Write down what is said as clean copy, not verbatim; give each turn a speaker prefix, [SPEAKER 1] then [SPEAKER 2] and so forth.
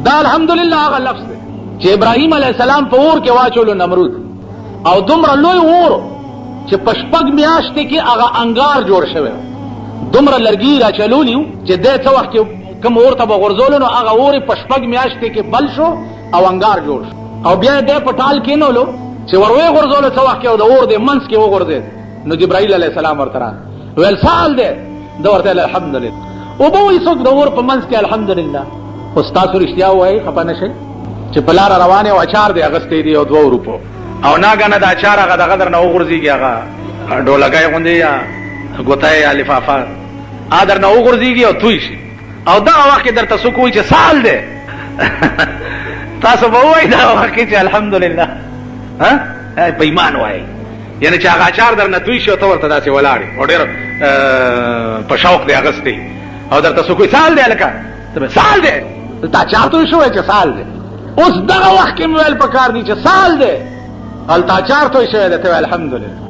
[SPEAKER 1] دا الحمدلله هغه لفظ دی چې ابراهیم علیه السلام په اور کې واچولو نمرود، او دومره لوی اور چې په شپږ میاشتې کې هغه انګار جوړ شوی، دومره لرګي را چلولي چې دی څه وخت کې کوم اور ته به غورځولو نو هغه اور په شپږ میاشتې کې بل شو او انګار جوړ شو. او بیا یې دی په ټال کېنولو چې ور ویې غورځولو څه وخت کې او د اور دې منځ کې وغورځېد، نو جبرائیل علیه السلام ورته راغی ویل سال دی، ده ورته ویل الحمدلله. اوبه وایي څوک د اور په منځ کې الحمدلله؟ خو ستاسو رښتیا ووایي خفه نه شئ چې په لاره روان او اچار دی اغستی دی او دوو روپو او ناګهانه د اچار هغه دغه درنه وغورځېږي، هغه ډولګی غوندې یا ګوتی یا لفافه هغه درنه وغورځېږي او توی شي، او دغه وخت کې درته څوک وایي چې سال دی، تاسو به ووایئ دغه وخت کې چې الحمدلله. ها په ایمان وایي، یعنی چې هغه اچار درنه توی شي او ته ورته داسې ولاړ یې او ډېر په شوق دی اخیستی او درته څوک وایي سال دی هلکه، ته به سال دی، دلته اچار توی شوی چې سال دی. اوس دغه وخت کې مې ویل پکار دي چې سال دی، هلته اچار توی شوی دی، ته وایې الحمدلله.